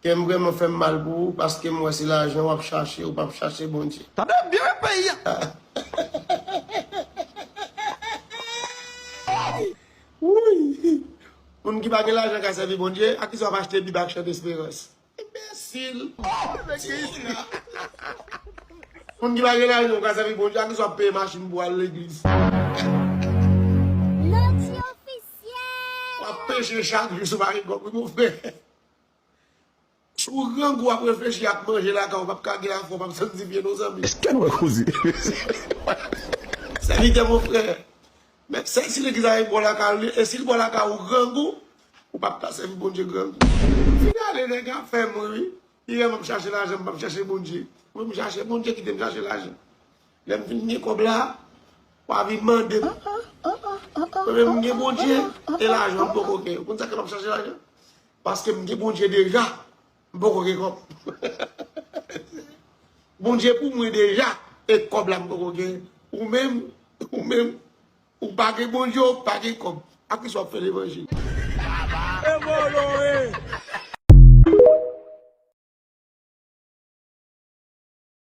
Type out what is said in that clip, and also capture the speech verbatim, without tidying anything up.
Kè m vrèman fè m mal pou ou, paske m wè se lajan w ap chache, ou p ap chache Bondye. Tande byen peyi a. Wi. Moun ki pa gen lajan ka sèvi Bondye, a kisa w ap achte Bib ak Chant Espérance? Enbesil. Moun ki pa gen lajan, ou ka sèvi Bondye, a kisa w ap peye machin pou al legliz? Loti ofisyèl. W ap peche chak jou sou mari kòb, wi, mon frè. Si w grangou, w ap reflechi ak manje lakay, ou p ap ka gen lafwa, w p ap santifye non, zanmi. Èske nou wè koze? Sèvitè, mon frè. Men sèl si legliz la bò lakay ou, e si l bò lakay ou grangou, ou p ap ka sèvi Bondye grangou. Fin ale, nèg a fè m ri. Li wè m ap chache lajan, m p ap chache Bondye. Mwen, m chache Bondye, kite m chache lajan. Lè m fin gen kòb la, w a vin mande m. Mwen menm, m gen Bondye, e lajan m poko gen. Ou konn sa k fè m ap chache lajan? Paske m gen Bondye deja, m poko gen kòb. Bondye pou mwen deja, e kòb la m poko gen. Ou menm, ou menm, ou pa gen Bondye, ou pa gen kòb. A kisa w ap fè levanjil? E vòlò, e!